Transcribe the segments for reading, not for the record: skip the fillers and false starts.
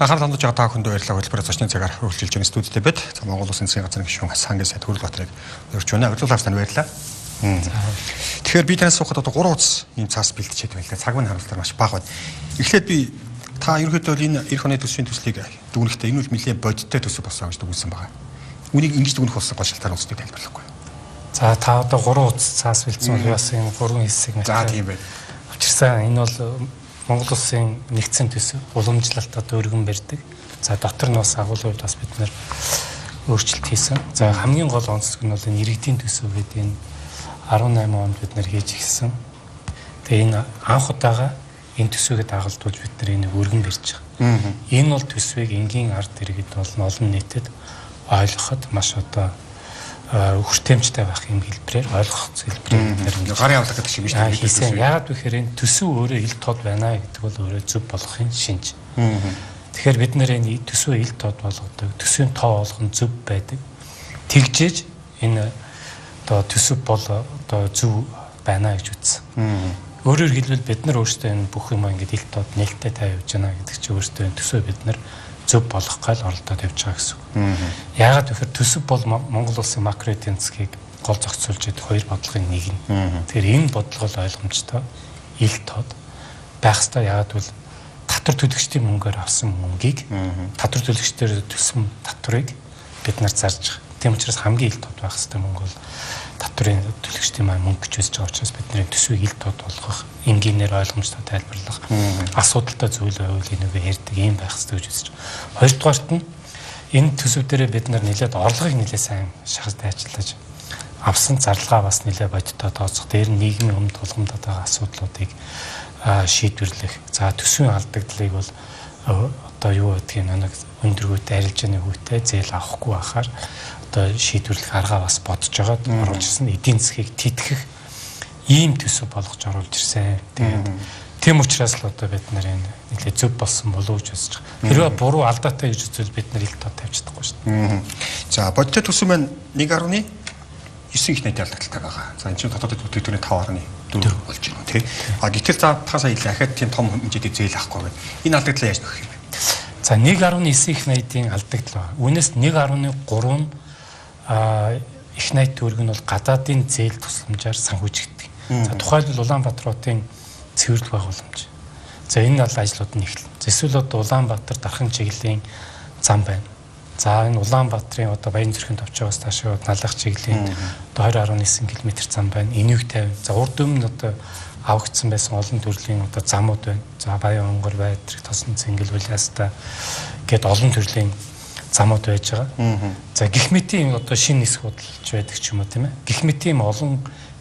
Анхаарал хандуулж байгаа та бүхэнд баярлалаа. Хөтөлбөрөөр зочны цагаар үргэлжилж байгаа студидтэй бид. За, Монгол Улсын засгийн газрын гишүүн Сангийн сайд Хөрөл Баатарыг урьж байна. Урьдчилан авсан баярлалаа. Тэгэхээр би танаас суухад одоо 3 утас ийм цаас бэлтжихэд байна л да. Цаг минь харамсалтай маш бага байна. Эхлээд би та ерөнхийдөө энэ 90 оны төсвийн төслийг дүгнэхдээ энэ үл нэлээд бодиттой төсөв болсон гэж дүгнсэн байгаа. Үнийг ингэж дүгнэх болсон гол шалтгаан үснийг тайлбарлахгүй. За, та одоо 3 утас цаас бэлдсэн бол бас энэ 3 хэсэг мэт. За, тийм байна. Учирсан энэ бол Монгол улсын нэгдсэн төсөв, уламжлалт одоо өргөн барьдаг. За, дотор нь бас агуулгын хувьд бас бид нэр өөрчлөлт хийсэн. За, хамгийн гол онцлог нь бол энэ иргэдийн төсөв гэдэг энэ 18 онд бид нэр хийж эхэлсэн. Тэгээ энэ анх удаага энэ төсвийг дагалдуулж бид нар энийг өргөн барьж байгаа. Энэ бол төсвийг энгийн ард иргэд бол олон нийтэд ойлгоход маш одоо хүртээмжтэй байх юм хэлбэрээр, ойлгох хэлбэрээр бид нэр гарын авлага гэдэг шиг биш үү хийсэн. Яагаад гэхээр энэ төсөв өөрөө ил тод байна гэдэг бол өөрөө зөв болохын шинж. Тэгэхээр бид нэр энэ төсвөө ил тод болгодог, төсвийн тоо болгон зөв байдаг. Тэгжээж энэ одоо төсөв бол одоо зөв байна гэж үзсэн. Өөрөөр хэлбэл бид нар өөрсдөө энэ бүх юм ингээд ил тод нээлттэй тавьж байна гэдэг чинь өөрсдөө энэ төсвөө бид нар зөв болгох гал оролдоод явж байгаа гэсэн үг. Яагаад гэхээр төсөв бол Монгол улсын макро эдийн засгийг гол зохицуулж байдаг хоёр бодлогын нэг нь. Тэгэхээр энэ бодлого бол ойлгомжтой, ил тод байх ёстой. Яагаад гэвэл татвар төлөгчдийн мөнгөөр авсан мөнгийг, татвар төлөгчдөр төлсөн татварыг бид нар зарж байгаа. Тийм учраас хамгийн ил тод байх ёстой мөнгө бол татварын төлөгчдийн маань мөнгө гэж үзэж байгаа учраас бидний төсвийг ил тод болгох, энгийнээр ойлгомжтой тайлбарлах, асуудалтай зүйл байвал энийг ярьдаг юм байх ёстой гэж үзэж байгаа. Хоёрдугаарт нь энэ төсөв дээрээ бид нар нэлээд орлогыг нэлээд сайн шахаж дайчлаж авсан зарлагаа бас нэлээд бодиттой тооцох. Дээр нь нийгмийн өмнө тулгамдаад байгаа асуудлуудыг шийдвэрлэх. За, төсвийн алдагдлыг бол одоо юу гэдгийг нэг өндөргөөтэй арилжааны хүүтэй зээл авахгүй байхаар одоо шийдвэрлэх аргаа бас бодож байгаад оруулж ирсэн. Эдийн засгийг тэтгэх ийм төсөв болгож оруулж ирсэн. Тэгээд тийм учраас л одоо бид нар энэ нэлээд зөв болсон болов уу гэж үзэж байгаа. Хэрвээ буруу, алдаатай гэж үзвэл бид нар ил тод тавьж чадахгүй шүү дээ. За, бодиттой төсөв маань 1.9 их найдын алдагдaltaй байгаа. За, энэ чинь дотоод бүтээгдэхүүний 5.4 болж байна тий. А гэтэл за та сая хэлээ ахаад тийм том хэмжээний зээл авахгүй байна. Энэ алдагдлаа яаж нөхөх юм бэ? За, 1.9 их найдын алдагдал байна. Үүнээс 1.3 нь их найд төгрөг нь бол гадаадын зээл тусламжаар санхүүжигддэг. За, тухайлбал Улаанбаатар хотын цэвэрлэг байгууламж. За, энэ бол ажлууд нь эхэлнэ. Эсвэл одоо Улаанбаатар дархан чиглэлийн зам байна. За, энэ Улаанбаатарын одоо Баян зүрхэн товчоогоос таашаа налах чиглэлийн одоо 20.9 км зам байна. Энүүг 50. За, урд өмнө одоо авагдсан байсан олон төрлийн одоо замууд байна. За, Баян онгор, Байдраг, Тосон цэнгэл, Улиаста гэд олон төрлийн замууд байж байгаа. За, гих мэтийн одоо шинэ нисэх худалж байдаг ч юм уу, тийм ээ. Гих мэтийн олон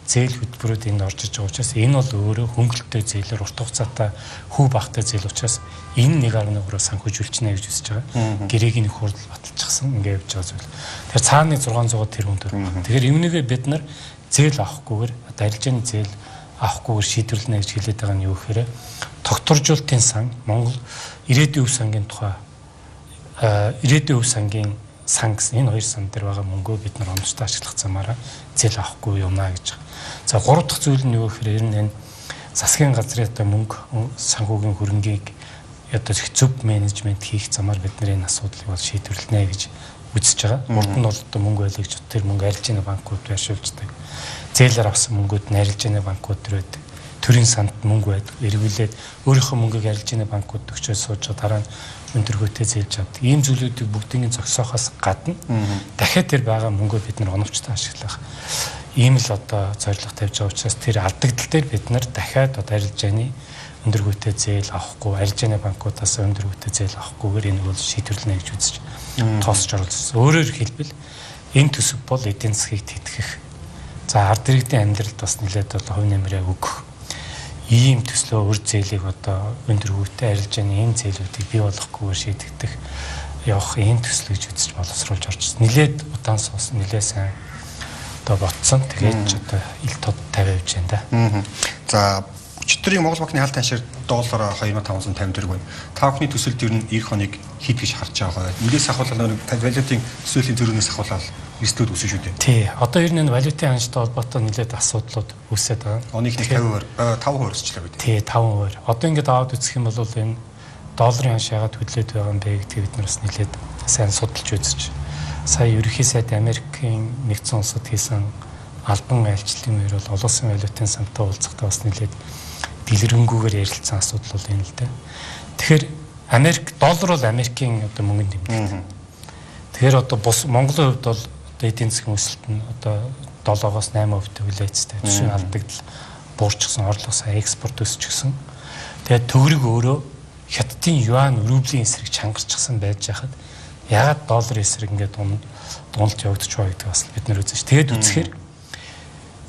зээл хөтөлбөрүүд энд орж иж байгаа учраас энэ бол өөрөө хөнгөлөлттэй зээлээр урт хугацаатай хүү багтай зээл учраас энэ 1.3 санхүүжүүлчихнэ гэж үзэж байгаа. Гэрээг нь хурд баталчихсан, ингээ явж байгаа зүйл. Тэгэхээр цааны 600 тэрбум төгрөг. Тэгэхээр энэнийгээ бид нар зээл авахгүйгээр, одоо арилжааны зээл авахгүйгээр шийдвэрлэнэ гэж хэлээд байгаа нь юу гэхээр тогтворжуулалтын сан, Монгол ирээдүйн өв сангийн тухай, ирээдүйн өв сангийн сан гэсэн энэ хоёр сан дээр байгаа мөнгөө бид нар оновчтой ашиглах замаараа зээл авахгүй юмна гэж байгаа. За, гурав дахь зүйл нь юу гэхээр ер нь энэ засгийн газрын одоо мөнгө санхүүгийн хөрөнгийг одоо их зөв менежмент хийх замаар бид нар энэ асуудлыг бол шийдвэрлэнэ гэж үзэж байгаа. Урд нь бол одоо мөнгө байлаа гэж тэр мөнгө арилжааны банкуд байршуулждаг. Зээлээр авсан мөнгүүд нь арилжааны банкуд төр байдаг. Төрийн санд мөнгө байдаг. Эргүүлээд өөрийнхөө мөнгийг арилжааны банкуд өгчөөд сууж байгаа, дараа нь өндөргөөтэй зээлж авдаг. Ийм зүйлүүдийг бүгднийг зогсоохоос гадна дахиад тэр байгаа мөнгөө бид нар оновчтой ашиглах ийм л одоо зорилго тавьж байгаа учраас тэр алдагдал дээр бид нар дахиад одоо арилжааны өндөргөөтэй зээл авахгүй, арилжааны банкудаас өндөргөөтэй зээл авахгүйгээр энэ бол шийдвэрлэнэ гэж үзэж тооцож оруулсан. Өөрөөр хэлбэл энэ төсөв бол эдийн засгийг тэтгэх, за, ард иргэдийн амьдралд бас нэлээд бол хувь нэмрээ өгөх ийм төслөө, өр зээлийг одоо өндөргөөтэй арилжааны энэ зээлүүдийг бий болгохгүйгээр шийдэгдэх явах ийм төсөл гэж үзэж боловсруулж орж ирсэн. Нилээд удаан суусан, нилээд сайн одоо ботсон. Тэгээд ч одоо ил тод 50 явж байна да. За, өчигдрийн Монгол банкны хаалт ханшаар доллар 2550 төгрөг байна. Та бүхний төсөлд ер нь 90 хоног хэд гэж харж байгаа вэ? Эндээс ахуулаад нэг валютын төсөөлийн зөрүүнээс ахуулаад эрсдлүүд өсөн шүү дээ. Тий. Одоо ер нь энэ валютын ханштай холбоотой нэлээд асуудлууд үүсээд байгаа. Оны ихний 50%, 5% өсчлээ гэдэг. Тий, 5%. Одоо ингээд аваад үзэх юм бол энэ Долларын ханш яагаад хөдлөөд байгаа юм бэ гэдгийг бид нар бас нэлээд сайн судалж үзэж, сая ерөнхий сайд Америкийн нэгдсэн улсад хийсэн албан айлчлалын үеэр бол олон улсын валютын сантай уулзахдаа бас нэлээд дэлгэрэнгүйгээр ярилцсан асуудал бол энэ л дээ. Тэгэхээр Америк доллар бол Америкийн одоо мөнгөнд тэмдэгт. Тэгэхээр одоо бус Монголын хувьд бол одоо эдийн засгийн өсөлт нь одоо 7-оос 8% хүлээцтэй. Төсвийн алдагдал буурчихсан, орлого сая экспорт өсчихсөн. Тэгээд төгрөг өөрөө Хятадын юань рублийн эсрэг чангарчихсан байж хахад ягаад доллар эсрэг ингээд дуналт явагдчих вэ гэдэг бас бид нэр үзэж. Тэгээд үзэхээр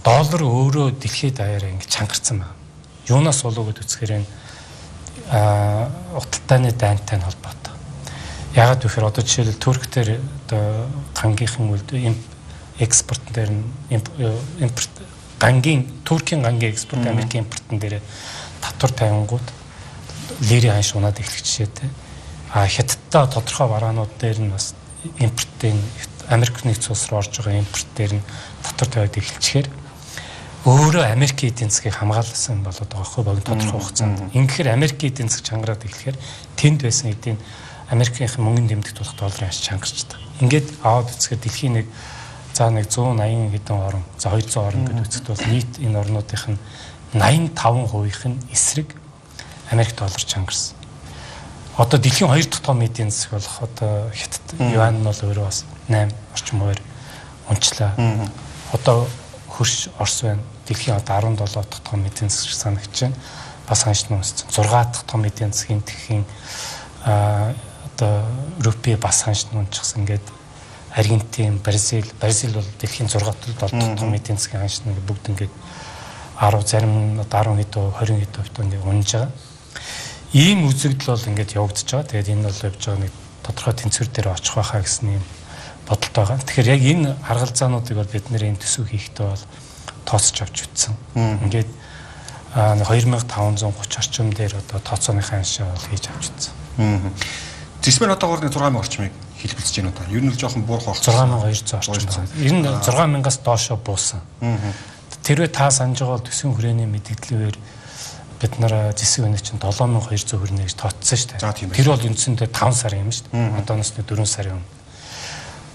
доллар өөрөө дэлхийд даяараа ингээд чангарсан байна. Юунаас болов гэд үзэхээр энэ худалдааны дайнтай холбоотой. Ягаад гэхээр одоо жишээлбэл Турк дээр одоо гангийнхан экспорт дээр нь импорт гангийн Туркийн гангийн экспорт Америкийн импортын дээр татвар тавингууд лирийн ханш унаад эхлэх жишээтэй. А Хятадтай тодорхой бараанууд дээр нь бас импортын Америк нэгдсэн улс руу орж байгаа импорт дээр нь татвар тавиад эхэлчихээр өөрөө Америкийн эдийн засгийг хамгаалсан болоод байгаа байхгүй богино тодорхой хугацаанд. Ингэхээр Америкийн эдийн засаг чангараад эхлэхээр тэнд байсан эдийн Америкийн мөнгөнд тэмдэгт болох долларын ханш чангарчдаг. Ингээд аваад үзэхээр дэлхийн нэг за нэг 180 хэдэн орн, за 200 орн гэдээ үзэхэд бол нийт энэ орнуудынх нь 85%-ийнх нь эсрэг Америк доллар чангарсан. Одоо дэлхийн хоёр дахь том эдийн засаг болох одоо Хятад юань нь бол өөрөө бас 8 орчим хувиар унчлаа. Одоо хөрш Орос байна. Дэлхийн одоо 17 дахь том эдийн засаг санагдаж байна. Бас ханш нь өссөн. 6 дахь том эдийн засгийн дэлхийн одоо рупи бас ханш нь унчихсан. Ингээд Аргентин, Бразил, Бразил бол дэлхийн 6 дахь 7 дахь том эдийн засгийн ханш нь бүгд ингээд 10 зарим одоо 10 хэд 20 хэд хувьд ингээд унж байгаа. Ийм үзэгдэл бол ингээд явагдаж байгаа. Тэгээд энэ бол явж байгаа нэг тодорхой тэнцвэр дээр очих байхаа гэсэн юм бодолтой байгаа. Тэгэхээр яг энэ харгалзаануудыг бол бид нэр энэ төсөв хийхдээ бол тооцож авч үтсэн. Ингээд 2530 орчим дээр одоо тооцооныхаа ханшаа бол хийж авч үтсэн. Зэсмэр одоогоор нэг 6000 орчмыг хэлбэлцэж байна уу та. Ер нь л жоохон буурах байх. 6200 орчим байна. Ер нь 6000-аас доошо буусан. Тэрвээ та санаж байгаа бол төсвийн хүрээний мэдээлэлээр бид нар зэсийн үнэ чинь 7200 хүрнэ гэж тооцсон шүү дээ. Тэр бол үндсэндээ 5 сар юм шүү дээ. Одооноос 4 сарын өмнө.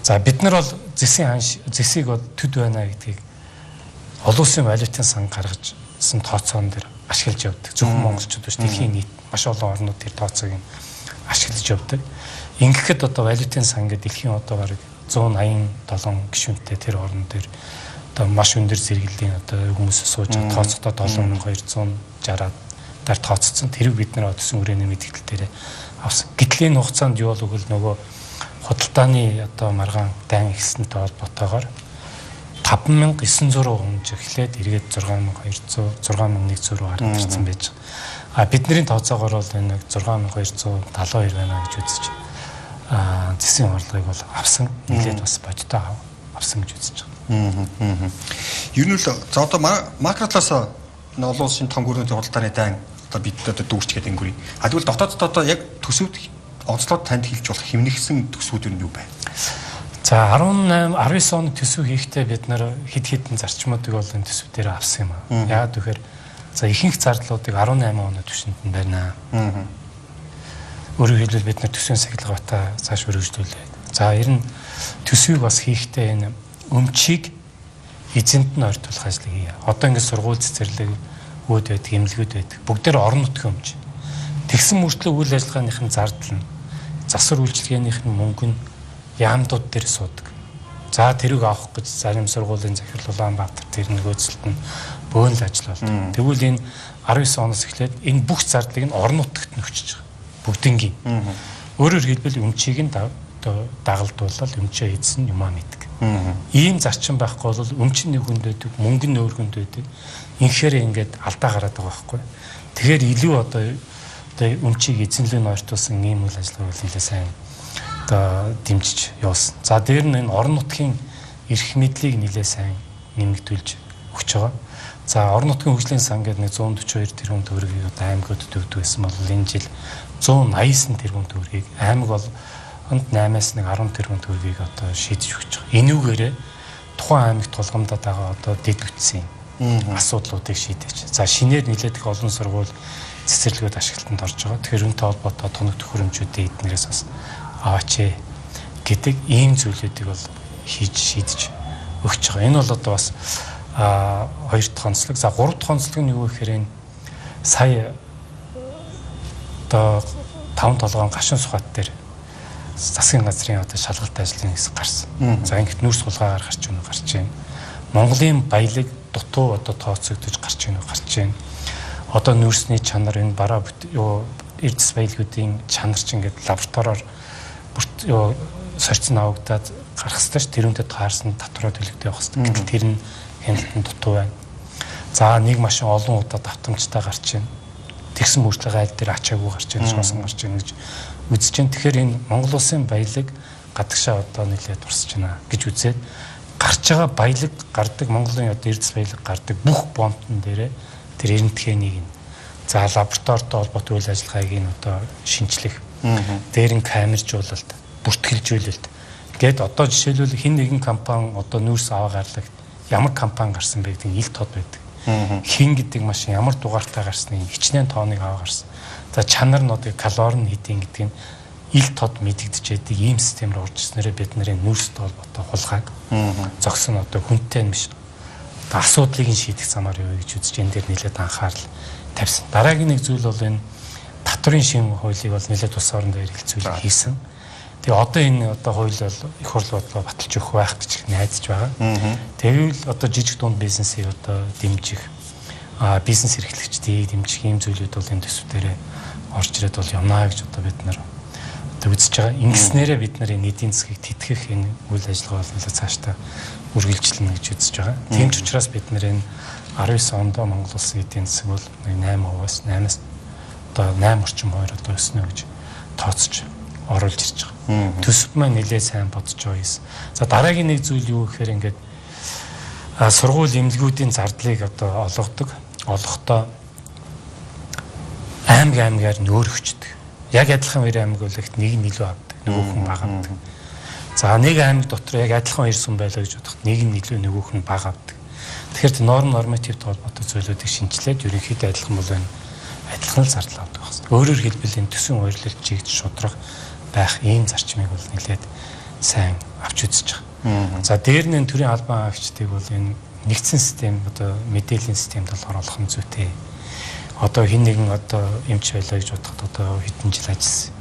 За бид нар бол зэсийн ханш зэсийг бол төд байна гэдгийг олон улсын валютын сан гаргажсэн тооцоон дээр ашиглаж явдаг. Зөвхөн монголчууд биш, дэлхийн нийт маш олон орнууд тэр тооцоог нь ашиглаж явдаг. Ингэхэд одоо валютын сан гэдэг дэлхийн одоо бараг 187 гишүүнтэй тэр орн дээр одоо маш өндөр зэрэглэлийн одоо хүмүүс сууж тооцохдоо 7260-аад дээр тооцсон. Тэрийг бид нар төсөн хүрээний мэдээлэл дээр авсан. Гэтэл энэ хугацаанд юу бол гэвэл нөгөө худалдааны одоо маргаан дайн ихсэнтэй холбоотойгоор 5900 руу унж эхлээд эргээд 6200 6100 руу гараад ирсэн байж байгаа. А бидний тооцоогоор бол энэ 6272 байна гэж үзэж зэсийн орлогыг бол авсан. Нэлээд бас бодиттой авсан гэж үзэж байгаа. Ер нь л за одоо макро талаас олон улсын том гүрнүүдийн худалдааны дайн одоо бид одоо дүүрч гэдэг өнгөрий. А тэгвэл дотоодд одоо яг төсөвд онцлоод танд хэлж болох хэмнэгсэн төсвүүд юу байна? За 18 19 оны төсөв хийхдээ бид нэр хэд хэдэн зарчмуудыг бол энэ төсөв дээр авсан юм аа. Яагаад гэхээр за ихэнх зардлуудыг 18 оны түвшинд нь барина. Өөрөөр хэлбэл бид нар төсвийн сахилгатаа цааш өргөжлүүлээд. За ер нь төсвийг бас хийхдээ энэ өмчийг эзэнт нь ойртуулах ажлыг хийе. Одоо ингээд сургууль цэцэрлэг үүд байдаг, эмнэлгүүд байдаг. Бүгдээр орон нутгийн өмч. Тэгсэн мөртлөө үйл ажиллагааных нь зардал нь засвар үйлчилгээнийх нь мөнгө нь яамдууд дээр суудаг. За тэрийг авах гэж зарим сургуулийн захирал Улаанбаатар тэр нөгөөцөлт нь бөөн л ажил болдог. Тэгвэл энэ 19 оноос эхлээд энэ бүх зардлыг нь орон нутагт нөхчөж байгаа. Бүгднгийн. Өөрөөр хэлбэл өмчийг нь дагалдуулаад өмчөө эзэн юмаа мэддэг. Ийм зарчим байхгүй бол өмч нь нэг хүнд байдаг, мөнгө нь өөр хүнд байдаг. Инхээр ингээд алдаа гараад байгаа байхгүй. Тэгэхээр илүү одоо өмчийг эзэнлэг нь ойртуулсан ийм үйл ажиллагаа бол нэлээ сайн одоо дэмжиж явуулсан. За дээр нь энэ орон нутгийн эрх мэдлийг нэлээ сайн нэмэгдүүлж өгч байгаа. За орон нутгийн хөгжлийн сан гэдэг нэг 142 тэрбум төгрөгийг одоо аймагуудад өгдөг байсан бол энэ жил 189 тэрбум төгрөгийг аймаг бол 8-аас нэг 10 тэрбум төгрөгийг одоо шийдэж өгч байгаа. Энүүгээрээ тухайн аймагт тулгамдаад байгаа одоо дэд бүтцийн Асуудлуудыг шийдэж. За шинээр нэлээд их олон сургууль цэцэрлэгүүд ашиглалтанд орж байгаа. Тэгэхээр үүнтэй холбоотой тоног төхөөрөмжүүдээ эднэрээс бас аваач гэдэг ийм зүйлүүдийг бол хийж шийдэж өгч байгаа. Энэ бол одоо бас хоёр дахь онцлог. За гурав дахь онцлог нь юу гэхээр энэ сая одоо таван толгоон гашуун сухат дээр засгийн газрын одоо шалгалт ажлын хэсэг гарсан. За ингээд нүүрс хулгайгаар гарч байна гарч байна. Монголын баялаг дутуу одоо тооцогдож гарч байна гарч байна. Одоо нүүрсний чанар энэ бараа юу эрдэс баялагуудын чанар ч ингээд лабораториор бүрт юу сорьцсон авагдаад гарах ёстой ш. Тэр үнтэй таарсан татвараа төлөгдөж явах ёстой. Гэтэл тэр нь хяналтан дутуу байна. За нэг машин олон удаа давтамжтай гарч байна. Тэгсэн мөртлөө айл дээр ачаагүй гарч байна, шоосон гарч байна гэж үзэж байна. Тэгэхээр энэ Монгол улсын баялаг гадагшаа одоо нэлээд урсж байна гэж үзээд гарч байгаа баялаг гардаг Монголын одоо эрдэс баялаг гардаг бүх бомтон дээрээ тэр эрентгээнийг нь за лабораторитой холбоотой үйл ажиллагааг нь одоо шинчлэх, дээр нь камержуулалт, бүртгэлжүүлэлт гээд одоо жишээлбэл хэн нэгэн компани одоо нүүрс аваа гарлагт ямар компани гарсан бэ гэдэг нь ил тод байдаг. Хин гэдэг машин ямар дугаартай гарсныг хичнээн тооныг аваа гарсан. За чанар нь одоо калори нь хэдийн гэдэг нь ил тод мэдэгдэж байдаг ийм систем рүү орж ирснээрээ бид нарын нүүрстэй холбоотой хулгайг зогсон одоо хүнтэй нь биш. Одоо асуудлыг нь шийдэх замаар явъя гэж үзэж энэ дээр нэлээд анхаарал тавьсан. Дараагийн нэг зүйл бол энэ татврын шинэ хуулийг бол нэлээд улс орондоо эргэлзүүлэх хийсэн. Тэгээ одоо энэ одоо хууль бол их хурл бодлого баталж өгөх байх гэж найдаж байгаа. Тэгвэл одоо жижиг дунд бизнесийг одоо дэмжих, бизнес эрхлэгчдийг дэмжих ийм зүйлүүд бол энэ төсөв дээр орж ирээд бол явна гэж одоо бид нар одоо үзэж байгаа. Ингэснээрээ бид нар энэ эдийн засгийг тэтгэх энэ үйл ажиллагаа бол нэлээд цаашдаа үргэлжлэнэ гэж үзэж байгаа. Тийм ч учраас бид нар энэ 19 онд Монгол улсын эдийн засаг бол 8%-аас 8-аас одоо 8 орчим хувиар одоо өснө гэж тооцож оруулж ирж байгаа. Төсөв маань нэлээд сайн бодож байгаа юм. За дараагийн нэг зүйл юу гэхээр ингээд сургууль эмнэлгүүдийн зардлыг одоо олгодог. Олохдоо аймаг аймгаар нөөрөгчдөг. Яг адилхан хоёр аймаг бол их нэг нь илүү авдаг, нөгөөх нь бага авдаг. За нэг аймаг дотор яг адилхан хоёр сум байлаа гэж бодоход нэг нь илүү, нөгөөх нь бага авдаг. Тэгэхээр норм нормативтэй холбоотой зүйлүүдийг шинжилээд ерөнхийдөө адилхан бол энэ адилхан л зардал авдаг байх хэрэгтэй. Өөрөөр хэлбэл энэ төсвийн улирлалт чигт шудраг байх ийм зарчмыг бол нэлээд сайн авч үзэж байгаа. За дээр нь төрийн албан хаагчдыг бол энэ нэгдсэн систем одоо мэдээллийн системд бол оруулах нь зүйтэй. Одоо хэн нэгэн одоо эмч байлаа гэж бодоход одоо хэдэн жил ажилласан.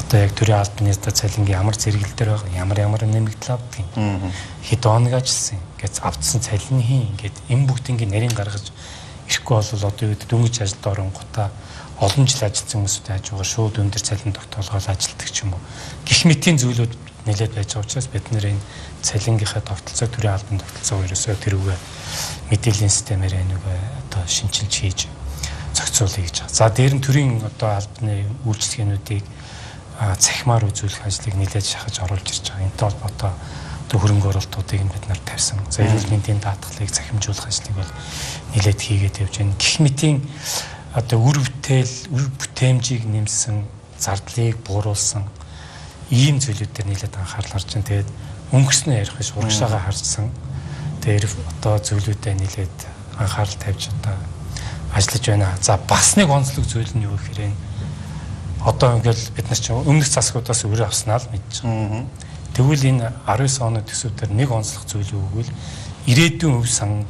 Одоо яг төрийн албаны одоо цалингийн ямар зэрэглэл дээр байгаа, ямар ямар нэмэгдэл авдаг юм. Хэд хоног ажилласан, ингээд авдсан цалин хин ингээд энэ бүгдийг нарийн гаргаж ирэхгүй бол одоо юу гэдэг дөнгөж ажилд оронгуудаа олон жил ажилласан хүмүүстэй хажуугаар шууд өндөр цалин тогтоолгоол ажилтдаг ч юм уу. Гэх мэтийн зүйлүүд нэлээд байж байгаа учраас бид нэр энэ цалингийнхаа тогтолцоо төрийн албан тогтолцоог ерөөсөө тэрүүгээ мэдээллийн системээр энэгээ одоо шинчилж хийж зохицуулъя гэж байгаа. За дээр нь төрийн одоо албаны үйлчилгээнүүдийг цахимаар үзүүлэх ажлыг нэлээд шахаж оруулж ирж байгаа. Энэтэй холбоотой одоо хөрөнгө оруулалтуудыг нь бид нар тавьсан. За эрүүл мэндийн даатгалыг цахимжуулах ажлыг бол нэлээд хийгээд явж байна. Гэх мэтийн одоо үр бүтээл, үр бүтээмжийг нэмсэн, зардлыг бууруулсан ийм зүйлүүд дээр нэлээд анхаарал харж байна. Тэгээд өнгөрснөө ярих биш, урагшаага харжсан. Тэр одоо зүйлүүдэд нэлээд анхаарал тавьж одоо ажиллаж байна. За бас нэг онцлог зүйл нь юу гэхээр энэ одоо ингээл бид нар чинь өмнөх засгуудаас өрөө авснаа л мэдж байгаа. Тэгвэл энэ 19 оны төсөв дээр нэг онцлог зүйл юу гэвэл ирээдүйн өв сан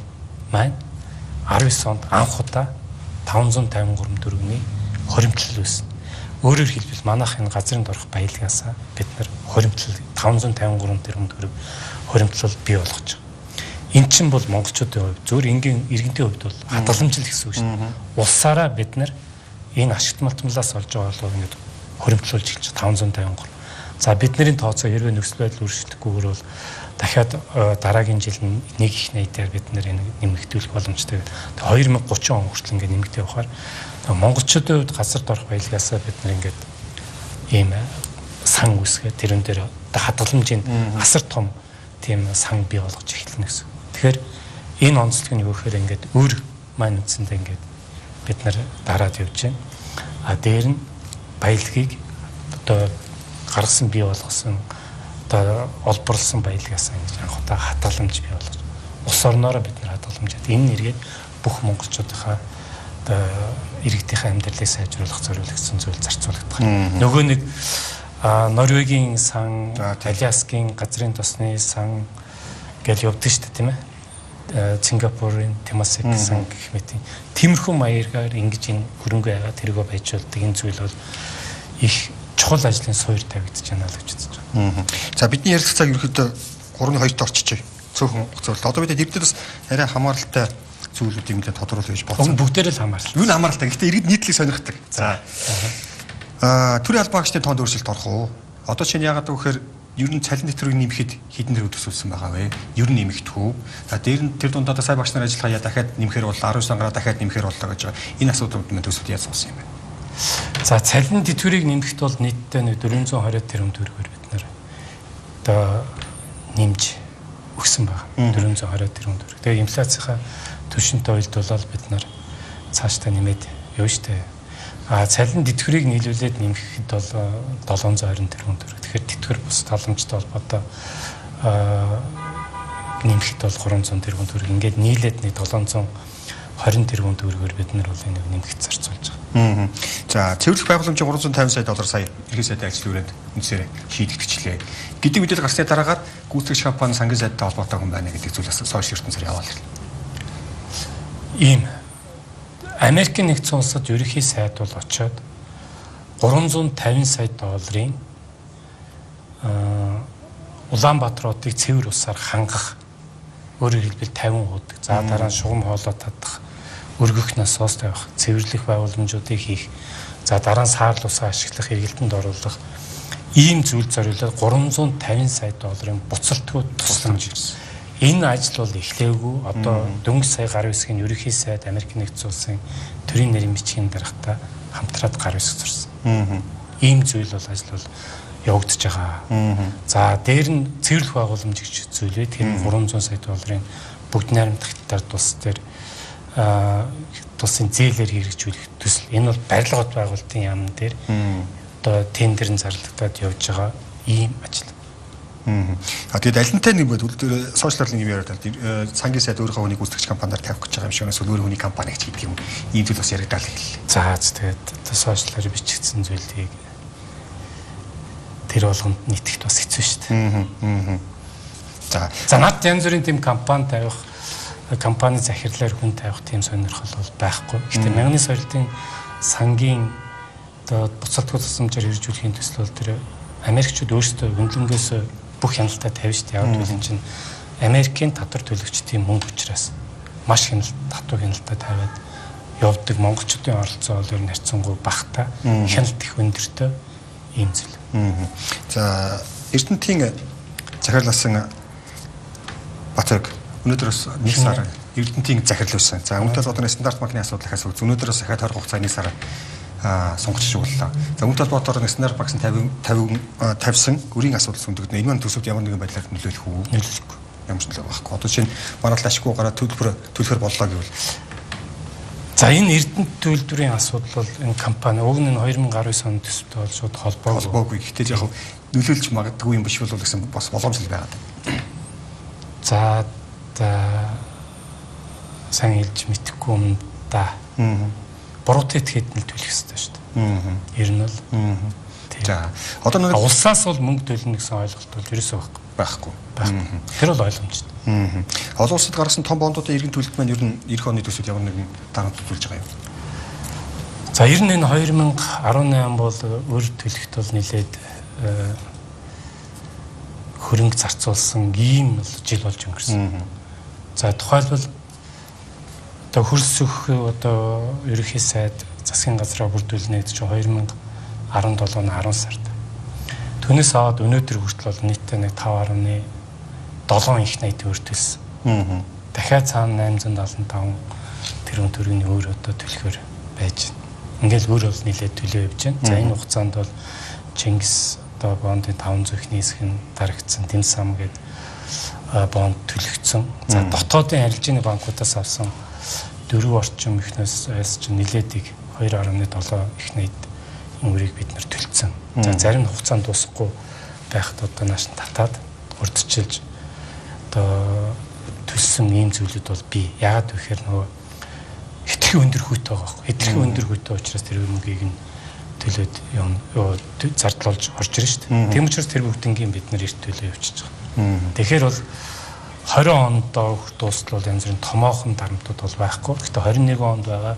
маань 19 онд анх удаа 553 төгрөгийн хоримтлал үүснэ. Өөрөөр хэлбэл манайх энэ газрын дорх баялагаасаа бид нар хоримтлал 553 тэрбум төгрөг хоримтлал бий болгож байгаа. Эн чинь бол монголчуудын хувьд зөвхөн энгийн иргэнтийн хувьд бол хадгаламжил гэсэн үг шүү дээ. Улсаараа бид нар энэ ашигт малтмалаас олж байгаа болов ингээд хоримтлуулж эхэлж 553. За бидний тооцоо хэрвээ нөхцөл байдал өөрчлөгдөхгүйгээр бол дахиад дараагийн жил нэг их найдаар бид нэр энэ нэмэгдүүлэх боломжтой. Тэгээ 2030 он хүртэл ингээд нэмэгдээ явахаар монголчуудын хувьд газар дорх баялагаасаа бид нар ингээд ийм сан үүсгээд тэрэн дээр хадгаламжийн асар том тийм сан бий болгож эхэлнэ гэсэн. Тэгэхээр энэ онцлог нь юу гэхээр ингээд өөр маань үндсэндээ ингээд бид нар дараад явж байна. А дээр нь баялагийг одоо гаргасан бий болгосон одоо олборлсон баялагаас ингэж анх удаа хадгаламж бий болгож Улс орноороо бид нар хадгаламжаад энэ нэргээд бүх монголчуудынхаа одоо иргэдийнхээ амьдралыг сайжруулах зориулагдсан зүйл зарцуулагдах. Нөгөө нэг Норвегийн сан, Аляскийн газрын тосны сан гэж явдаг шүү дээ, тийм ээ. Сингапурын Темасек сан гэх мэт тиймэрхүү маягаар ингэж энэ хөрөнгө яагаад тэргөө байжуулдаг энэ зүйл бол их чухал ажлын суурь тавигдаж байна л гэж үзэж байна. За бидний ярилцах цаг ерөнхийдөө 3-2-т орчижээ. Цөөхөн хугацаа. Одоо бид иргэдэд бас арай хамааралтай зүйлүүдийг мэдээ тодруулах гэж бодсон. Бүгдээр л хамааралтай. Юу н хамааралтай. Гэхдээ иргэд нийтлэг сонирхдаг. За. Төрийн албан хаагчдын тоонд өөрчлөлт орох уу? Одоо чинь яагаад гэвэл ер нь цалин нэвтрүүлгийг нэмэхэд хэдэн тэрэг төсөөлсөн байгаа вэ? Ер нь нэмэгдэх үү? За дээр нь тэр дунд одоо сая багш нар ажиллагаа яа дахиад нэмэхээр боллоо, 19 ангараа дахиад нэмэхээр боллоо гэж байгаа. Энэ асуудлууд мань төсөвт яаж суусан юм бэ? За цалин тэтгэврийг нэмэхэд бол нийтдээ нэг 420 тэрбум төгрөгөөр бид нэр одоо нэмж өгсөн байна. 420 тэрбум төгрөг. Тэгээ инфляцийнхаа түвшинтэй уялдуулаад бид нар цаашдаа нэмээд явна штэ. А цалин тэтгэврийг нийлүүлээд нэмэхэд бол 720 тэрбум төгрөг. Тэгэхээр тэтгэвэр бус таламжтай холбоотой нэмэхэд бол 300 тэрбум төгрөг. Ингээд нийлээд нэг 720 тэрбум төгрөгөөр бид нар бол энийг нэмэхэд зарцуулж байгаа. За цэвэрлэх байгууламжийн 350 сая доллар сая ерхий сайдын ажил үрээд үндсээр шийдэгдчихлээ. Гэдэг мэдээлэл гарсны дараагаар гүйцэтгэгч компани сангийн сайдтай холбоотой хүн байна гэдэг зүйл бас сошиал ертөнцөөр яваал ирлээ. Ийм Америкийн нэгдсэн улсад ерөнхий сайд бол очиод 350 сая долларын Улаанбаатар хотыг цэвэр усаар хангах, өөрөөр хэлбэл 50 уудаг. За дараа нь шугам хоолой татах, өргөх насос тавих, цэвэрлэх байгууламжуудыг хийх, за дараа нь саарл усаа ашиглах, эргэлтэнд оруулах ийм зүйл зориулаад 350 сая долларын буцалтгүй тусламж ирсэн. Энэ ажил бол эхлээгүй. Одоо дөнгөж сая гар үсгийн ерөнхий сайд Америк нэгдсэн улсын төрийн нэрийн бичгийн даргатай хамтраад гар үсэг зурсан. Ийм зүйл бол ажил бол явагдаж байгаа. За дээр нь цэвэрлэх байгууламж гэж зүйл бай. Тэр 300 сая долларын бүгд найрамдах хятад улс дээр улсын зээлээр хэрэгжүүлэх төсөл. Энэ бол барилга хот байгуулалтын яамн дээр одоо тендер нь зарлагдаад явж байгаа ийм ажил. А тэгээд алинтай нэг бод сошиал нэг юм яриад байна. Сангийн сайд өөрийнхөө хүнийг гүйцэтгэгч компаниар тавих гэж байгаа юм шиг эсвэл өөр хүний компани гэж гэдэг юм. Ийм зүйл бас яригдал хэллээ. За тэгээд одоо сошиалаар бичигдсэн зүйлийг тэр болгонд нийтгэхэд бас хэцүү шүү дээ. За над янз бүрийн тийм компани тавих, компани захирлаар хүн тавих тийм сонирхол бол байхгүй. Гэхдээ мянганы сорилтын сангийн одоо буцалтгүй тусламжаар хэрэгжүүлэхийн төсөл бол тэр Америкчууд өөрсдөө хөндлөнгөөс бүх хяналтаа тавина шүү дээ. Яг гэвэл энэ чинь Америкийн татвар төлөгчдийн мөнгө учраас маш хяналт, татвар хяналтаа тавиад явдаг. Монголчуудын оролцоо бол ер нь харьцангуй багатай, хяналт их өндөртэй ийм зүйл. За Эрдэнэтийн захирлаасан Батөрг өнөөдөр бас 1 сар Эрдэнэтийн захирал байсан. За үүнтэй холбоотой стандарт банкны асуудал ахаас өнөөдөр бас дахиад 20 хугацаа 1 сар сунгаж шууглаа. За үүнтэй холбоотойгоор стандарт банкны 50 тавьсан өрийн асуудал сүндэгдэнэ. Энэ маань төсөвт ямар нэгэн байдлаар нөлөөлөх үү? Нөлөөлөхгүй. Ямар ч нөлөө байхгүй. Одоо жишээ нь манай талд ашиггүй гараад төлөхөр боллоо гэвэл. За энэ Эрдэнэт төлбөрийн асуудал бол энэ компани уг нь 2019 оны төсөвтэй бол шууд холбоогүй. Гэхдээ яг нөлөөлж магадгүй юм биш бол гэсэн бас боломж л байгаа. За сайн хэлж мэдэхгүй юм да. Буруутай итгэхэд нь төлөх ёстой шүү дээ. Ер нь бол. За одоо нэг улсаас бол мөнгө төлнө гэсэн ойлголт бол ерөөсөө байхгүй. Тэр бол ойлгомжтой. Олон улсад гаргасан том бондуудын иргэн төлөлт маань ер нь эх оны төсөвт ямар нэгэн дарамт үзүүлж байгаа юм. За ер нь энэ 2018 бол өр төлөхт бол нэлээд хөрөнгө зарцуулсан ийм жил болж өнгөрсөн. За тухайлбал одоо хөрсөх одоо ерөнхий сайд засгийн газраа бүрдүүлнэ гэдэг чинь 2017 оны 10 сард. Түүнээс аваад өнөөдөр хүртэл бол нийтдээ нэг 5.7 их найт өөр төлсөн. Дахиад цаана 875 тэрбум төгрөгийн өөр одоо төлөхөр байж байна. Ингээл өөр бол нэлээд төлөө явж байна. За энэ хугацаанд бол Чингис одоо бондын 500 ихний хэсэг нь дарагдсан, Димсам гэдэг бонд төлөгдсөн. За дотоодын арилжааны банкудаас авсан 4 орчим ихнээс айс чинь нэлээд их 2.7 их найт өрийг бид нар төлцсөн. За зарим хугацаанд дуусахгүй байхад одоо нааш нь татаад урдчилж одоо төлсөн ийм зүйлүүд бол бий. Яагаад гэхээр нөгөө хэтэрхий өндөр хүйтэй байгаа байхгүй. Хэтэрхий өндөр хүйтэй учраас тэр мөнгийг нь төлөөд юм зардал болж орж ирнэ шүү дээ. Тийм учраас тэр бүгднгийн бид нар эрт төлөө явчихж байгаа. Тэгэхээр бол 20 онд дуустал бол янз бүрийн томоохон дарамтууд бол байхгүй. Гэхдээ 21 онд байгаа,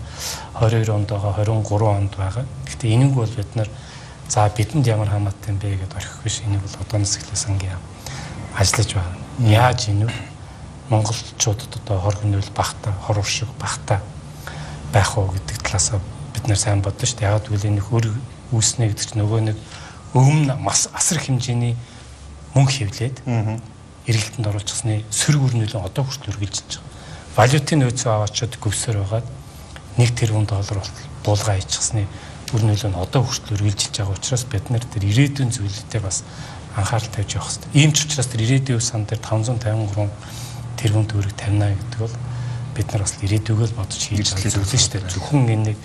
22 онд байгаа, 23 онд байгаа. Гэхдээ энийг бол бид нар за бидэнд ямар хамаатай юм бэ гэдээ орхих биш. Энийг бол одооноос эхлээ сангийн яам ажиллаж байна. Яаж энэ монголчуудад одоо хор хөнөөл багтаа, хор уршиг багтаа байх уу гэдэг талаасаа бид нар сайн бодно шүү дээ. Яг гэвэл энэ хөр үүснэ гэдэг чинь нөгөө нэг өмнө маш асар хэмжээний мөнгө хэвлээд эргэлтэнд оруулчихсны сөрөг үр нөлөө одоо хүртэл үргэлжилж байгаа. Валютын нөөцөө аваачаад гөвсөр байгаад 1 тэрбум доллар буулгаа хийчихсний үр нөлөө нь одоо хүртэл үргэлжилж байгаа учраас бид нар тэр ирээдүйн зүйлүүдээ бас анхаарал тавьж явах хэрэгтэй. Ийм ч учраас тэр ирээдүйн сан дээр 553 тэрбум төгрөг тавина гэдэг бол бид нар бас ирээдүйгөө л бодож хийж байгаа зүйл шүү дээ. Зөвхөн энэ нэг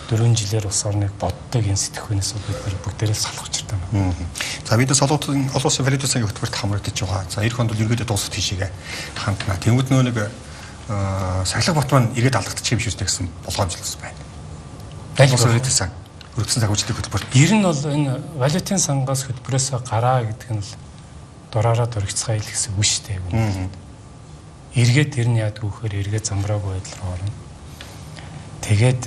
4 жилээр улс орныг боддог энэ сэтгхүүнээс бол бид нар бүгдээрээ л салах учиртай байна. За бид бас олон улсын валютын сангийн хөтөлбөрт хамрагдаж байгаа. За эх онд бол ерөнхийдөө дуусах тийшээгээ хандна. Тэнгүүд нөө нэг сахилга бот маань эргээд алдагдчих юм шиг гэсэн болгоомжлол байна. Улсын валютын сан өргөдсөн санхүүжилтийн хөтөлбөрт. Ер нь бол энэ валютын сангаас хөтөлбөрөөсөө гараа гэдэг нь л дураараа дургицгаа ил гэсэн үг шүү дээ. Эргээд тэр нь яадаг вөхөр эргээд замбраагүй байдал руу орно. Тэгээд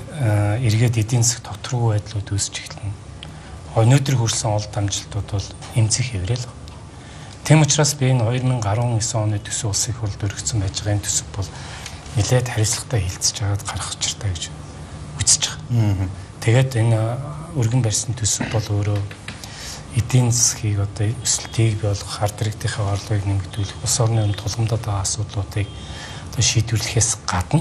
эргээд эдийн засаг доторгүй байдлууд үүсч эхэлнэ. Өнөөдөр хүрсэн олд амжилтууд бол эмзэг хэврэл. Тийм учраас би энэ 2019 оны төсөв улсын хурлд өргөцсөн байж байгаа энэ төсөв бол нэлээд хариуцлагатай хилцэж байгаад гарах учиртай гэж үзэж байгаа. Тэгээд энэ өргөн барьсан төсөв бол өөрөө эдийн засгийг одоо өсөлтийг болгох, ард иргэдийнхээ орлогыг нэмэгдүүлэх, улс орны өмнө тулгамдаад байгаа асуудлуудыг одоо шийдвэрлэхээс гадна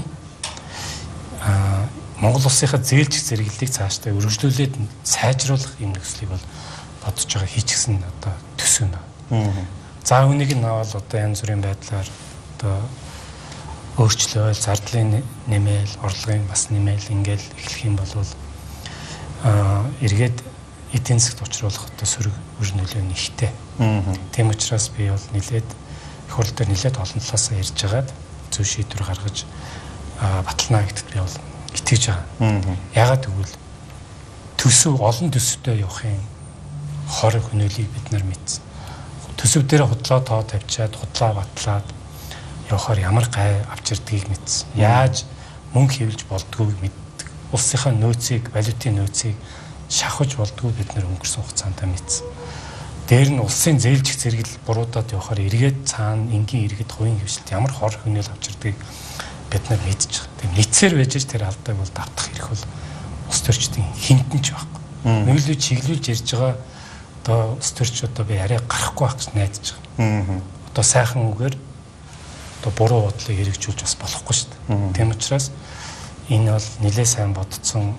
Монгол улсынхаа зээлжих зэрэглэлийг цаашдаа өргөжлүүлээд сайжруулах юм нөхцөлийг бол бодож байгаа хийчихсэн одоо төсөв юм. За үүнийг нь авал одоо янз бүрийн байдлаар одоо өөрчлөөл, зардлын нэмэл, орлогын бас нэмэл ингээл эхлэх юм бол эргээд эдийн засагт учруулах одоо сөрөг үр нөлөө нь ихтэй. Тийм учраас би бол нэлээд их хурл дээр нэлээд олон талаасаа ярьж байгаад зөв шийдвэр гаргаж батална гэдэгт би бол итгэж байгаа. Яагаад гэвэл төсөв олон төсөвтэй явахын хор хөнөөлийг бид нар мэдсэн. Төсөв дээр худлаа тоо тавьчаад худлаа батлаад явахаар ямар гай авч ирдгийг мэдсэн. Яаж мөнгө хэвлж болдгooг мэддэг. Улсынхаа нөөцийг, валютын нөөцийг шахаж болдгоо бид нар өнгөрсөн хугацаанд мэдсэн. Дээр нь улсын зээлжих зэрэгэл буруудаад явахаар эргээд цаана энгийн иргэд хувийн хэвшилт ямар хор хөнөөл авч ирдгийг бид нар мэдж байгаа. Тэр нийцээр байж тэр алдааг бол давтах хэрэг бол улс төрчдийн хинтэн ч байхгүй. Нүглүү чиглүүлж ярьж байгаа одоо улс төрч одоо би арай гарахгүй байх гэж найдаж байгаа. Одоо сайхан үгээр одоо буруу бодлыг хэрэгжүүлж бас болохгүй шүү дээ. Тийм учраас энэ бол нэлээ сайн бодцсон.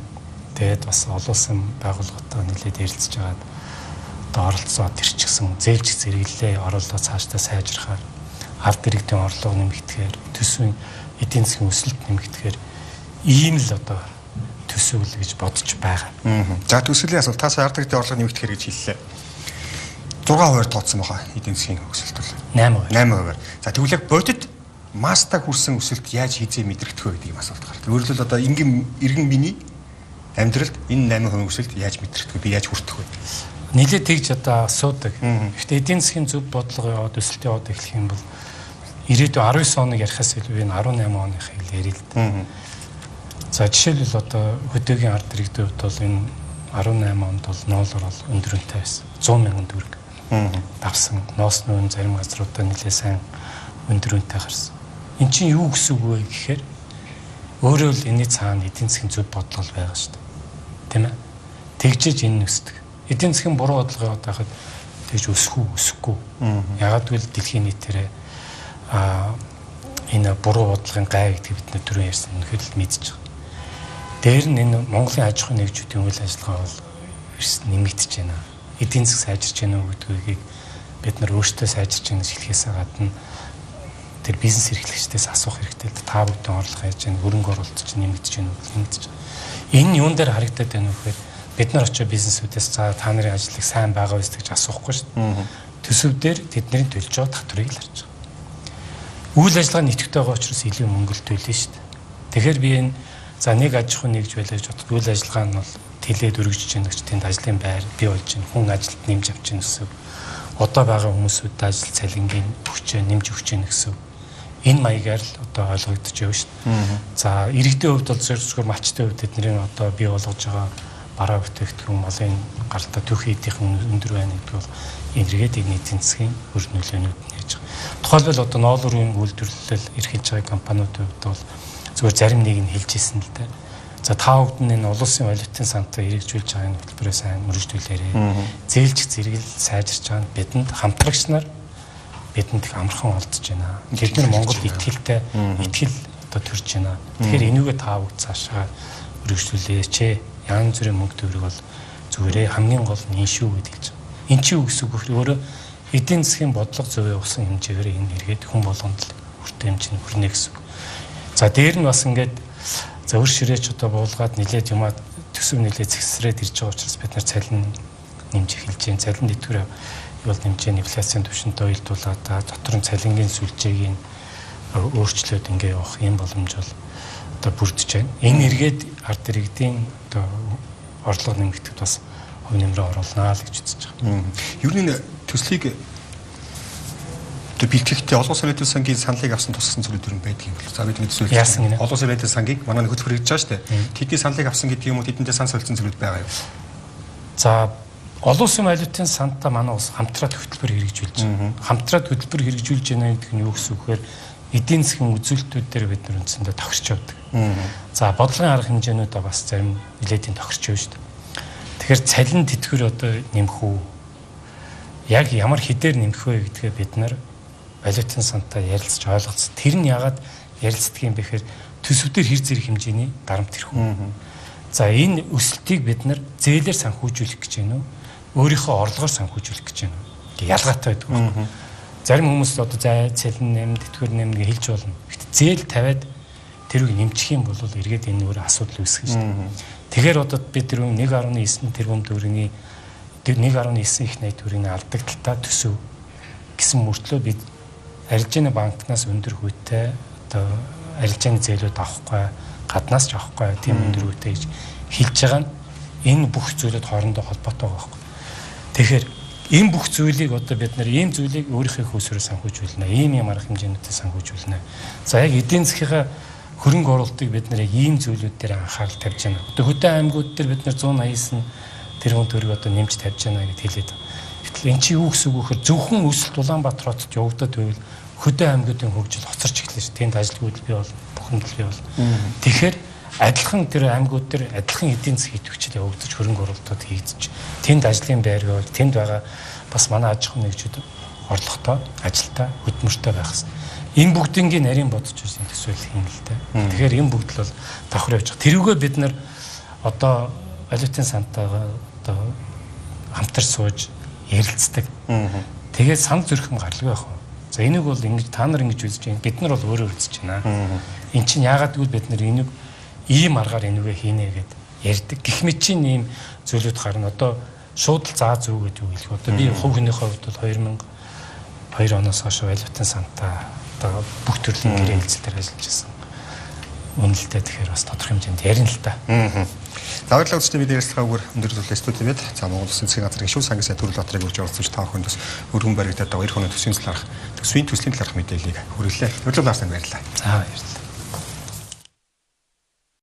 Тэгээд бас олон улсын байгууллагатай нэлээд ярилцж байгаад одоо оролцоо тэрчгсэн зээлжих зэрэглэлээ оруулаад цаашдаа сайжрахаар ард иргэдийн орлого нэмэгдэхээр төсвийн эдийн засгийн өсөлт нэмэгдэхээр ийм л одоо төсөв л гэж бодож байгаа. За төсвөлийн асуулт та сая ард иргэдийн орлого нэмэгдэхээр гэж хэллээ. 6% тооцсон байгаа эдийн засгийн өсөлт бол 8%. 8%. За тэгвэл яг бодит маста хүрсэн өсөлт яаж хизээ мэдрэгдэх вэ гэдэг юм асуулт гарна. Өөрөөр хэлбэл одоо энгийн иргэн миний амьдралд энэ 8% өсөлт яаж мэдрэгдэх вэ? Би яаж хүртэх вэ? Нилээд тэгж одоо асуудаг. Гэхдээ эдийн засгийн зөв бодлого яваад өсөлт яваад эхлэх юм бол ирээдүйн 19 оныг ярихаас илүү энэ 18 оныхыг л ярил л дээ. За жишээлбэл одоо хөдөөгийн ард иргэдийн хувьд бол энэ 18 онд бол ноолор бол өндөр үнэтэй байсан. 100 мянган төгрөг давсан. Ноосны үн зарим газруудаа нэлээд сайн өндөр үнэтэй гарсан. Эн чинь юу гэсэн үг вэ гэхээр өөрөө л энэний цаана эдийн засгийн зөв бодлого байгаа шүү дээ. Тийм ээ? Тэгжээж энэ өсдөг. Эдийн засгийн буруу бодлого яваад байхад тэгж өсөх үү, өсөхгүй. Ягаад гэвэл дэлхийн нийтээрээ энэ буруу бодлогын гай гэдгийг бид нар түрүүн ярьсан үнэхээр л мэдж байгаа. Дээр нь энэ Монголын аж ахуйн нэгжүүдийн үйл ажиллагаа бол эрс нэмэгдэж байна. Эдийн засаг сайжирч байна уу гэдгийг бид нар өөрсдөө сайжирч байна гэж хэлэхээс гадна тэр бизнес эрхлэгчдээс асуух хэрэгтэй л та бүхэн орлого яаж байна, хөрөнгө оруулалт чинь нэмэгдэж байна уу, нэмэгдэж байна. Энэ юун дээр харагдаад байна вэ гэхээр бид нар очиж бизнесүүдээс за та нарын ажлыг сайн байгаа биз гэж асуухгүй шүү дээ. Төсөв дээр тэдний төлж байгаа татварыг л харж байгаа. Үйл ажиллагаа нь идэвхтэй байгаа учраас илүү мөнгө л төлнө шүү дээ. Тэгэхээр би энэ за нэг аж ахуй нэгж байлаа гэж бодоход үйл ажиллагаа нь бол тэлээд өргөжж байна гэж тэнд ажлын байр бий болж байна. Хүн ажилд нэмж авч байна гэсэн. Одоо байгаа хүмүүсүүд ажил цалингийн өгч нэмж өгч байна гэсэн. Энэ маягаар л одоо ойлгогдож байна шүү дээ. За иргэдийн хувьд бол зөвхөн малчдын хувьд тэдний одоо бий болгож байгаа бараа бүтээгдэхүүн малын гаралтай түүхий эдийнхэн өндөр байна гэдэг бол энергетик эдийн засгийн үр нөлөөнүүд нь яаж байгаа. Тухайлбал одоо ноолуурын үйлдвэрлэл эрхэлж байгаа компаниудын хувьд бол зүгээр зарим нэг нь хэлж ирсэн л дээ. За та бүгд нь энэ улсын валютын сантай хэрэгжүүлж байгаа энэ хөтөлбөрөө сайн өргөжлүүлээрэй. Зээлжих зэрэгэл сайжирч байгаа нь бидэнд хамтрагч нар бидэнд их амархан олдож байна. Тэд нар Монголд итгэлтэй итгэл одоо төрж байна. Тэгэхээр энүүгээ та бүгд цаашаа өргөжлүүлээч. Янз бүрийн мөнгө төгрөг бол зүгээрээ хамгийн гол нь энэ шүү гэж хэлж байгаа. Эн чинь юу гэсэн үг вэ? Өөрөө эдийн засгийн бодлого зөв явуулсан хэмжээгээр энэ эргээд хүн болгонд л хүртээ хэмжээний хүрнэ гэсэн үг. За дээр нь бас ингээд за өр ширээч одоо буулгаад нилээд юмаа төсөв нилээд зэгсрээд ирж байгаа учраас бид нар цалин нэмж эхэлж байна. Цалин тэтгэвэр бол нэмж байна. Инфляцийн түвшинтэй уялдуулаад дотор нь цалингийн сүлжээг нь өөрчлөөд ингээ явах юм боломж бол одоо бүрдэж байна. Энэ эргээд ард иргэдийн одоо орлого нэмэгдэхэд бас хувь нэмрээ оруулнаа л гэж үзэж байгаа. Ер нь төслийг одоо бэлтгэхдээ олон улсын валютын сангийн саналыг авсан тусгасан зүйлүүд ер нь байдаг юм бол. За бид нэг төсөөлж яасан гинэ? Олон улсын валютын сангийг манай хөтөлбөр хийж байгаа шүү дээ. Тэдний саналыг авсан гэдэг юм уу тэдэндээ сан солилцсон зүйлүүд байгаа юу? За олон улсын валютын сантаа манай улс хамтраад хөтөлбөр хэрэгжүүлж байна. Хамтраад хөтөлбөр хэрэгжүүлж байна гэдэг нь юу гэсэн үг вэ? Эдийн засгийн үзүүлэлтүүд дээр бид нар үндсэндээ тохирч явдаг. За бодлогын арга хэмжээнүүдээ бас зарим нэлээдийн тохирч явна шүү дээ. Тэгэхээр цалин тэтгэвэр одоо нэмэх үү? Яг ямар хэдээр нэмэх вэ гэдгээ бид нар валютын сантай ярилцж ойлголцсон. Тэр нь яагаад ярилцдаг юм бэ гэхээр төсөв дээр хэр зэрэг хэмжээний дарамт ирэх үү? За энэ өсөлтийг бид нар зээлээр санхүүжүүлэх гэж байна уу? Өөрийнхөө орлогоор санхүүжүүлэх гэж байна уу? Ялгаатай байдаг байна. Зарим хүмүүс одоо цалин нэм, тэтгэвэр нэм гэж хэлж болно. Гэхдээ зээл тавиад тэрийг нэмчих юм бол эргээд энэ өөр асуудал үүсгэн шүү дээ. Тэгэхээр одоо бид тэр 1.9 тэрбум төгрөгийн 1.9 их 80 төгрөгийн алдагдaltaа төсөв гэсэн мөртлөө бид арилжааны банкнаас өндөр хүйтэй одоо арилжааны зээлүүд авахгүй, гаднаас ч авахгүй тийм өндөр хүйтэй гэж хэлж байгаа нь энэ бүх зүйлүүд хоорондоо холбоотой байгаа байхгүй. Тэгэхээр энэ бүх зүйлийг одоо бид нар ийм зүйлийг өөрийнхөө хөөсрөө санхүүжүүлнэ. Ийм юм арга хэмжээнүүдээ санхүүжүүлнэ. За яг эдийн засгийнхаа хөрөнгө оруулалтыг бид нар яг ийм зүйлүүд дээр анхаарал тавьж байна. Одоо хөдөө аймагуд дээр бид нар 189 тэрбум төгрөг одоо нэмж тавьж байна гэд хэлээд. Гэтэл эн чинь юу гэсэн үг вэ гэхээр зөвхөн өсөлт Улаанбаатар хотод явагдаад байвал хөдөө аймагуудын хөгжил хоцорч эхэлнэ шүү. Тэнд ажилгүйдэл бий бол, бухимдал бий бол. Тэгэхээр адилхан тэр аймагуд дээр адилхан эдийн засгийн идэвхжил явагдаж хөрөнгө оруулалтууд хийгдэж тэнд ажлын байр байвал тэнд байгаа бас манай аж ахуйн нэгжүүд орлоготой, ажилтай, хөдөлмөртэй байх хэрэгтэй. Энэ бүгднийг нарийн бодож байсан төсөөлөх юм л дээ. Тэгэхээр энэ бүгд л бол давхар явж байгаа. Тэрүүгээ бид нар одоо валютын сантайгаа одоо хамтарч сууж ярилцдаг. Тэгээд санал зөрөх юм гаралгүй байх уу? За энийг бол ингэж та нар ингэж үзэж байна. Бид нар бол өөрөө үзэж байна. Эн чинь яагаад гэвэл бид нар энийг ийм аргаар энүүгээ хийнэ гэд ярьдаг. Гэх мэт чинь ийм зүйлүүд гарна. Одоо шууд л заа зүг гэдэг үг хэлэх. Одоо би хувь хүнийхээ хувьд бол 2002 оноос хойш валютын сантаа одоо бүх төрлийн гэрээ хэлцэл дээр ажиллаж байсан. Үнэлтэй тэгэхээр бас тодорхой хэмжээнд ярина л та. За баярлалаа үзэгчдээ бид ярилцлага өгөр өндөр зүйлээ студи мэд. За Монгол Улсын засгийн газрын гишүүн сангийн сайд Төрөл Баатрыг урьж оролцож та бүхэнд бас өргөн баригдаад байгаа 90 оны төсвийн талаарх төсвийн төслийн талаарх мэдээллийг хүргэлээ. Баярлалаа баярлалаа. За баярлалаа.